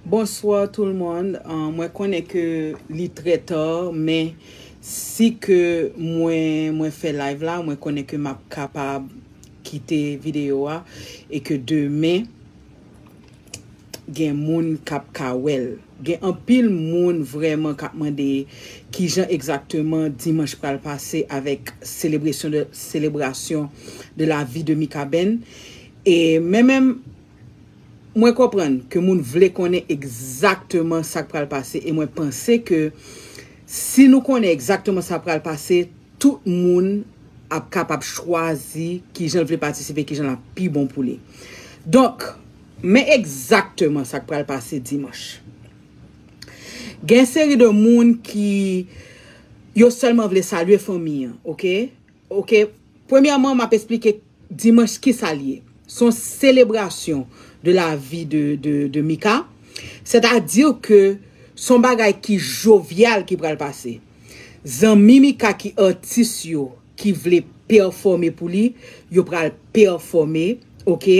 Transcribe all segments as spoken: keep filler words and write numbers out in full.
Bonsoir tout le monde. Euh, mwen konnen ke li trè ta, men si ke mwen mwen fè live la, mwen konnen ke m ap kapab kite videyo a e ke demen gen moun k ap ka wè l. Gen anpil moun vrèman k ap mande kijan egzakteman dimanch pral pase avèk selebrasyon de, selebrasyon de la vi de Mikaben. E men menm, mwen konprann ke moun vle konnen egzakteman sa k pral pase, e mwen panse ke si nou konnen egzakteman sa k pral pase, tout moun ap kapab chwazi kijan l vle patisipe, kijan l ap pi bon pou li. Donk, men egzakteman sa k pral pase dimanch. Gen seri de moun ki yo sèlman vle salye fanmi an, oke? Oke, premyèman, m ap esplike dimanch ki sa l ye. Se yon selebrasyon de la vi de, de, de Mika. Sètadi ke se yon bagay ki jovyal ki pral pase. Zanmi Mika ki atis yo, ki vle pèfòme pou li, yo pral pèfòme, oke?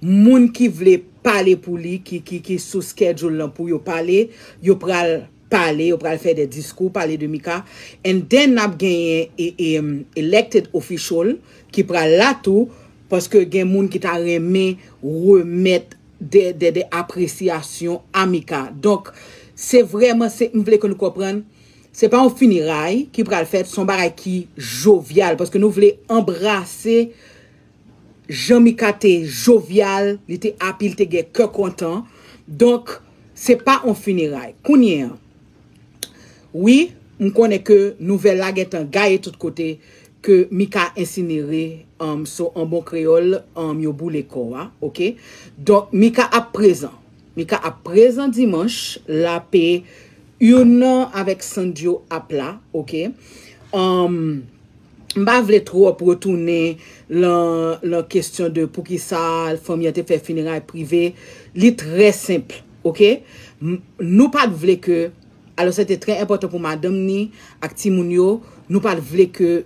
Moun ki vle pale pou li, ki, ki, ki sou schedule lan pou yo pale, yo pral pale, yo pral fè de diskou, pale de Mika. And then n ap genyen e, e, um, elected official ki pral la tou, paske gen moun ki ta renmen remèt de, de, de apresyasyon a Mika. Donk, se vrèman, se, m vle ke nou konprann, se pa yon fineray ki pral fèt, se yon bagay ki jovyal, paske nou vle anbrase jan Mika te jovyal, li te api, li te gen kè kontan. Donk, se pa yon fineray. Kounye a, wi, m konnen ke nouvèl la gentan gaye tout kote, ke Mika ensinere, um, so an bon kreyòl, um, yo boule kò a, oke? Donk, Mika ap prezan. Mika ap prezan dimanch, l ap e youn nan avèk Sandyo ap la, oke? Um, m pa vle twòp retounen lan, lan kesyon de poukisa fanmi an te fè fineray prive. Li trè senp, oke? M- Nou pa t vle ke, alò se te trè enpòtan pou madanm ni ak timoun yo, nou pa t vle ke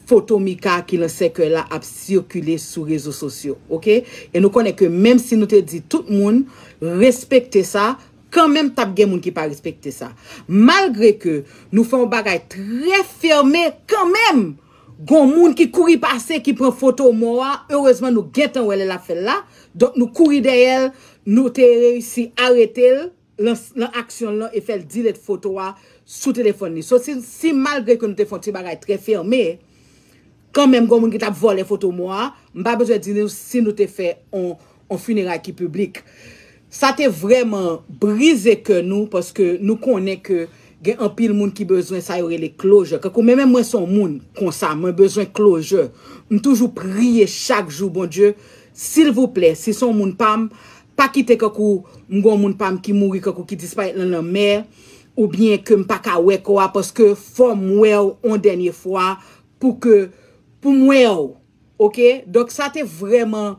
foto Mika ki lan sèkèy la ap sikile sou rezo sosyo, oke? E nou konnen ke menm si nou te di tout moun respekte sa, kanmenm t ap gen moun ki pa respekte sa. Malgre ke nou fè yon bagay trè fèmen, kanmenm, gon moun ki kouri pase, ki pran foto mò a, erezman nou gentan wè lè l ap fè l la, donk nou kouri dèyè l, nou te reyisi arete l lan, lan aksyon l lan e fè l delete foto a sou telefòn li. So, si, si malgre ke nou te fè yon ti bagay trè fèmen, kanmenm gon moun ki t ap vòlè foto mò a, m pa bezwen di nou si nou te fè on, on fineray ki piblik. Sa te vrèman brize kè nou, paske nou konnen ke gen anpil moun ki bezwen sa yo rele closure. Kankou mwen menm, mwen se yon moun konsa, mwen bezwen closure. M toujou priye chak jou, Bondye, silvouplè, si se yon moun pa m, pa kite kankou m gon moun pa m ki mouri, kankou ki disparèt lan lanmè, oubyen ke m pa ka wè kò a, paske fò m wè w on dènye fwa pou ke, pou m wè w, oke? Donk sa te vrèman,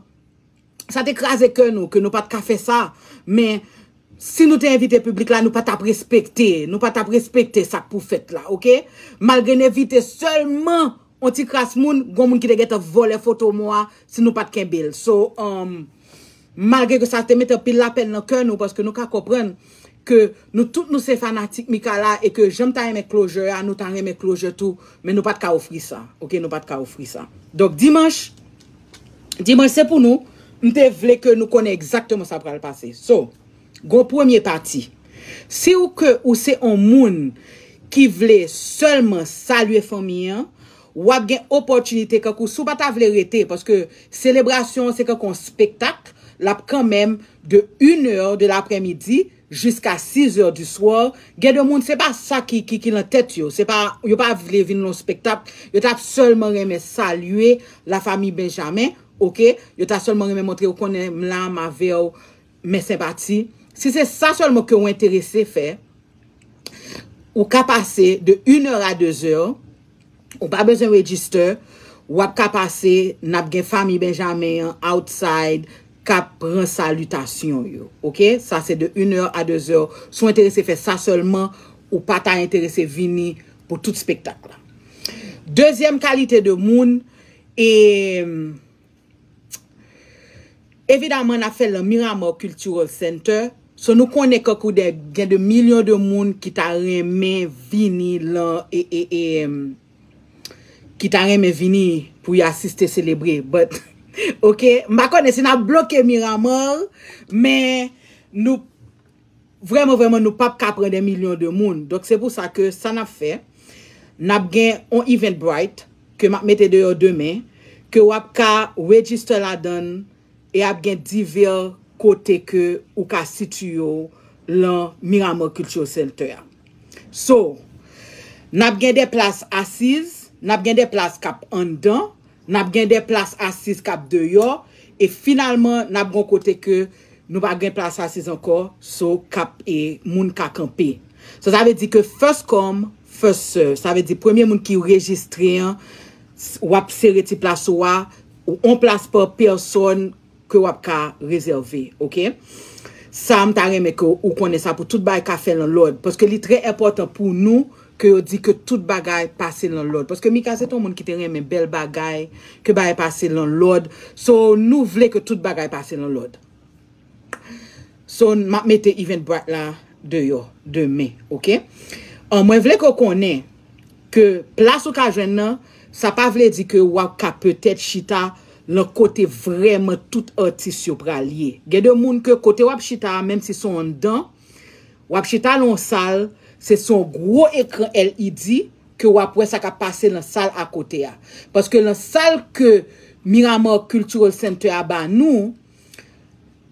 sa te kraze kè nou ke nou pa t ka fè sa, men si nou te envite piblik la, nou pa t ap respekte, nou pa t ap respekte sa k pou fèt la, oke? Malgre n envite sèlman on ti kras moun, gon moun ki te gentan vòlè foto mò a si nou pa t kenbe l. So, um, malgre ke sa te mete anpil lapèn lan kè nou, paske nou ka konprann ke nou tout nou se fanatik Mika la e ke jan m ta renmen closure a, nou ta renmen closure tou, men nou pa t ka ofri sa, oke, nou pa t ka ofri sa. Donk, dimanch, dimanch se pou nou, m te vle ke nou konnen egzakteman sa pral pase. So, gon premye pati. Si w ke ou se on moun ki vle sèlman salye fanmi an, w ap gen opòtinite kankou si w pa ta vle rete, paske selebrasyon an se kankou on spektak, l ap kanmenm de une heure de l'après-midi jiska six heures du soir. Gen de moun, se pa sa ki, ki, ki lan tèt yo, se pa, yo pa vle vin lan spektak, yo t ap sèlman renmen salye la famille Benjamin, oke? Yo ta sèlman renmen montre yo konnen m la, m avè w, men senpati. Si se sa sèlman ke w enterese fè, ou ka pase de une heure à deux heures, ou pa bezwen register, w ap ka pase, n ap gen fanmi Benjamin an outside k ap pran salitasyon yo, oke? Sa se de une heure à deux heures. Si w enterese fè sa sèlman, ou pa ta enterese vini pou tout spektak la. Dezyèm kalite de moun, e, evidaman, n ap fè l lan Miramar Cultural Center. So nou konnen kankou de, gen de milyon de moun ki ta renmen vini lan e, e, e, em, ki ta renmen vini pou y asiste selebre. But, ok, m pa konnen si n ap bloke Miramar, men nou, vrèman, vrèman, nou p ap ka pran de milyon de moun. Donk, se pou sa ke sa n ap fè, n ap gen on Eventbrite ke m ap mete deyò demen, ke w ap ka register ladan l, e ap gen divè kote ke ou ka sitiye w lan Miramar Cultural Center a. So, n ap gen de plas asiz, n ap gen de plas k ap anndan, n ap gen de plas asiz k ap deyò, e finalman, n ap gen kote ke nou pa gen plas asiz ankò, so k ap e moun ka kanpe. So, sa vle di ke first come, first serve. Sa vle di premye moun ki rejistre an, s- w ap sere ti plas ou a, ou on plas pa pèsòn ke w ap ka rezève, ok? Sa, m ta renmen ke ou konnen sa pou tout bagay ka fè lan lòd. Paske li trè enpòtan pou nou ke yo di ke tout bagay pase lan lòd. Paske Mika se te yon moun ki te renmen bèl bagay, ke bagay pase lan lòd. So, nou vle ke tout bagay pase lan lòd. So, m ap mete Eventbrite la deyò, demen, ok? An, mwen vle ke w konnen ke plas ou ka jwenn nan, sa pa vle di ke w ap ka petèt chita lan kote vrèman tout atis yo pral ye. Gen de moun ke kote w ap chita a, menm si se anndan, w ap chita lan yon sal, se sou yon gwo ekran L E D ke w ap wè sa k ap pase lan sal akote a. Paske lan sal ke Miramar Cultural Center a ba nou,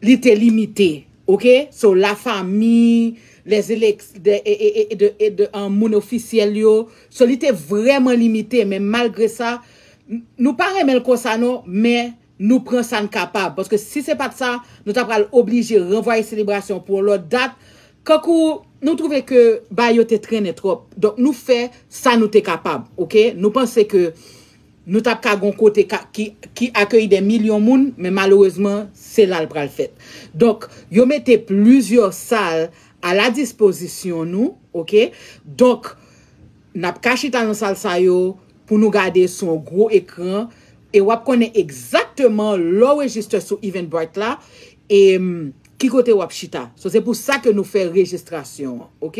li te limite, ok? So, lafanmi, les élect, de, e, e, e, de, e de, an, moun ofisyèl yo. So, li te vrèman limite, men malgre sa, n- nou pa renmen l konsa non, men nou pran sa n kapab. Paske si se pa t sa, nou ta pral oblije ranvwaye selebrasyon pou yon lòt dat. Kankou nou twouve ke bagay yo te trennen twòp. Donk, nou fè sa nou te kapab, ok? Nou panse ke nou t ap ka gon kote ka, ki, ki akeyi de milyon moun, men malerezman, se la l pral fèt. Donk, yo mete plizyè sal a la dispozisyon nou, ok? Donk, n ap ka chita nan sal sa yo pou nou gade sou yon gwo ekran, e w ap konnen egzakteman lè w rejiste sou Eventbrite la, e mm, ki kote w ap chita. So, se pou sa ke nou fè rejistrasyon an, ok?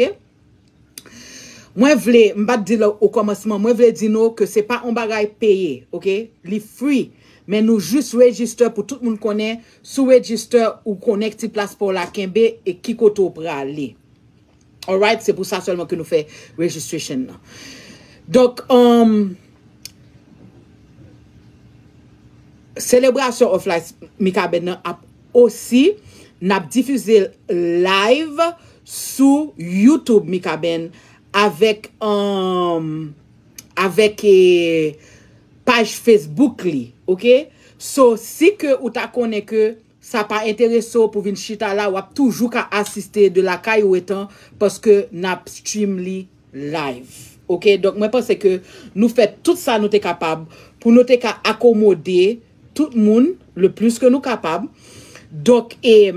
Mwen vle, m pa t di l o kòmansman, mwen vle di nou ke se pa yon bagay peye, ok? Li free, men nou jis register pou tout moun konnen, si w register ou konnen ki ti plas pa w la kenbe e ki kote w prale. Alright, se pou sa sèlman ke nou fè registration nan. Donk, um, Celebration of Life Mikaben nan ap osi, n ap difize live sou YouTube Mikaben avèk, um, avèk eh, paj Facebook li, ok? So, si ke ou ta konnen ke sa pa enterese w pou vin chita la, w ap toujou ka asiste de lakay ou etan, paske n ap stream li live. Ok, donk mwen panse ke nou fè tout sa nou te kapab pou nou te ka akomode tout moun le plis ke nou kapab. Donk, e,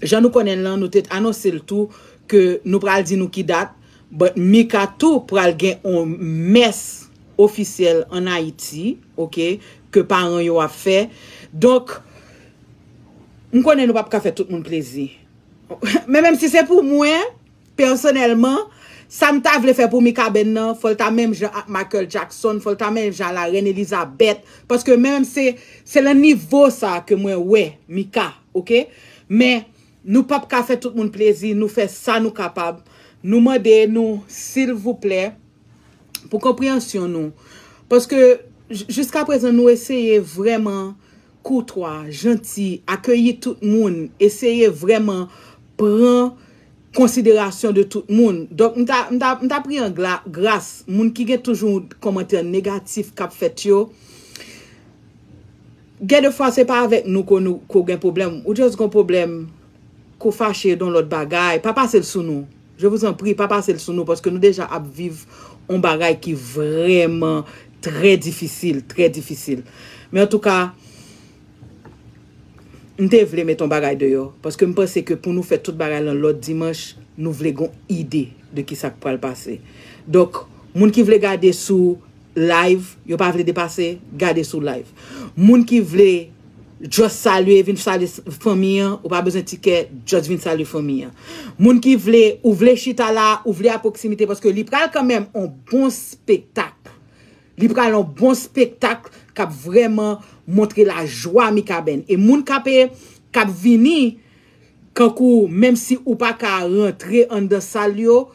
jan nou konnen l lan, nou te anonse l tou ke nou pral di nou ki dat, but Mika tou pral gen yon mès ofisyèl ann Ayiti, ok, ke paran yo ap fè. Donk, m konnen nou p ap ka fè tout moun plezi. Men menm si se pou mwen, pèsonèlman, sa m ta vle fè pou Mikaben nan, fò l ta menm jan ak Michael Jackson, fò l ta menm jan a la Reine Elizabeth, paske menm se, se nan nivo sa ke mwen wè Mika, ok? Men, nou p ap ka fè tout moun plezi, nou fè sa nou kapab. Nou mande nou, silvouplè, pou konpreyansyon nou. Paske, j- jiskaprezan, nou eseye vrèman koutwa, janti, akeyi tout moun, eseye vrèman pran konsiderasyon de tout moun. Donk, m ta, m ta, m ta priye an gla- gras, moun ki gen toujou kòmantè negatif k ap fèt yo, gen de fwa se pa avèk nou ke nou, ke w gen pwoblèm. Ou just gen pwoblèm ke w fache de yon lòt bagay. Pa pase l sou nou. Je vous en prie, pa pase l sou nou, paske nou deja ap viv yon bagay ki vrèman trè difisil, trè difisil. Men antouka, m te vle met yon bagay deyò, paske m panse ke pou nou fè tout bagay lan lòd dimanch, nou vle gon ide de ki sa k pral pase. Donk, moun ki vle gade sou live, yo pa vle depase, gade sou live. Moun ki vle just salye, vin salye fanmi an, ou pa bezwen tikè, just vin salye fanmi an. Moun ki vle, ou vle chita la, ou vle a pwoksimite, paske li pral kanmenm on bon spektak. Li pral on bon spektak k ap vrèman montre lajwa Mikaben. E moun k ap, k ap vini, kankou, menm si ou pa ka rantre anndan sal yo,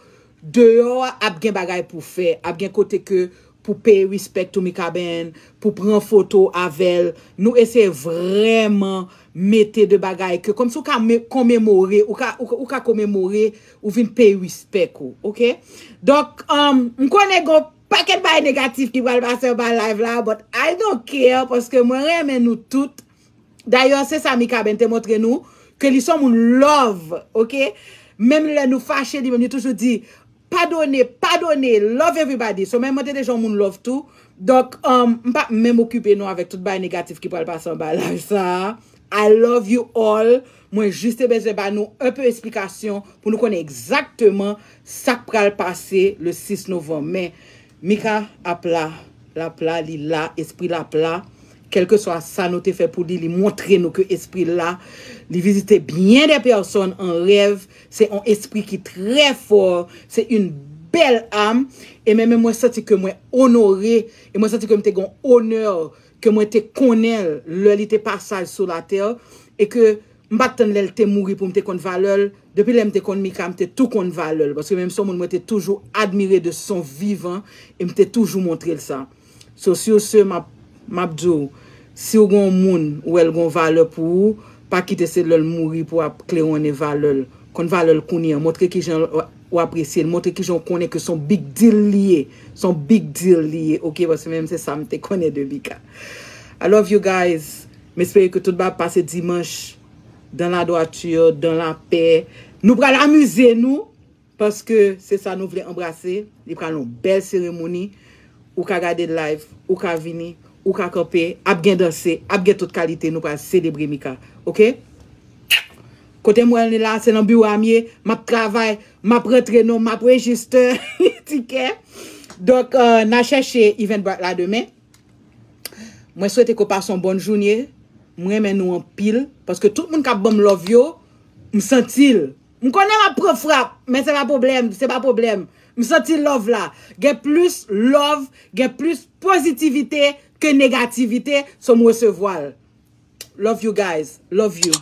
deyò a ap gen bagay pou fè, ap gen kote ke pou peye respect to Mikaben, pou pran foto avè l. Nou eseye vrèman mete de bagay ke kòmsi ou ka me- komemore, ou ka, ou, ou ka komemore, ou vin peye respect ou, oke? Donk, um, m konnen gon pakèt bagay negatif ki pral pase anba live la, but I don't care, paske mwen renmen nou tout. Dayè, se sa Mikaben te montre nou, ke li se yon moun love, oke? Menm lè nou fache, li menm, li toujou di, padone, padone, love everybody. So, menm mwen te deja yon moun love tou. Donk, um, m pa menm okipe nou avèk tout bagay negatif ki pral pase anba live sa a. I love you all. Mwen jis te bezwen ba nou un peu esplikasyon pou nou konnen egzakteman sa k pral pase le sis novanm. Men, Mika ap la, l ap la, li la, espri l ap la. Kèlkeswa sa nou te fè pou li, li montre nou ke espri l la. Li vizite byen de pèsòn an rèv. Se yon espri ki trè fò. Se yon bèl am. E menm mwen santi ke mwen onore. E mwen santi ke m te gen onè ke mwen te konnen l lè li te pasaj sou latè. E ke m pa t tann lè l te mouri pou m te konn valè l. Depi lè m te konn Mika, m te tou konn valè l. Paske menm se yon moun mwen te toujou admire de son vivan. E m te toujou montre l sa. So, sur ce, m ap, m ap di w, si w gen yon moun, ou wè l gen yon valè pou ou, pa kite se lè l mouri pou w ap klewonnen valè l. Konn valè l kounye a. Montre kijan w apresye l. Montre kijan w konnen ke se yon big deal li ye. Se yon big deal li ye. Oke, paske menm se sa m te konnen de Mika. I love you guys. M espere ke tout bagay ap pase dimanch dans la droiture, dans la paix. Nou pral amize nou. Paske se sa nou vle anbrase. Li pral yon bèl seremoni. Ou ka gade live, ou ka vini, ou ka kanpe, ap gen danse, ap gen tout kalite, nou pral selebre Mika. Oke? Kote m wè l la, se nan biwo a m ye, m ap travay, m ap rantre non, m ap rejiste tikè. Donk, euh, n a chèche Eventbrite la demen. Mwen swete ke w pase yon bòn jounen. Mwen renmen nou anpil. Paske tout moun k ap ban m love yo, m santi l. M konnen m ap pran frap, men se pa pwoblèm, se pa pwoblèm. M santi love la. Gen plis love, gen plis pozitivite ke negativite, so m resevwa l. Love you guys. Love you.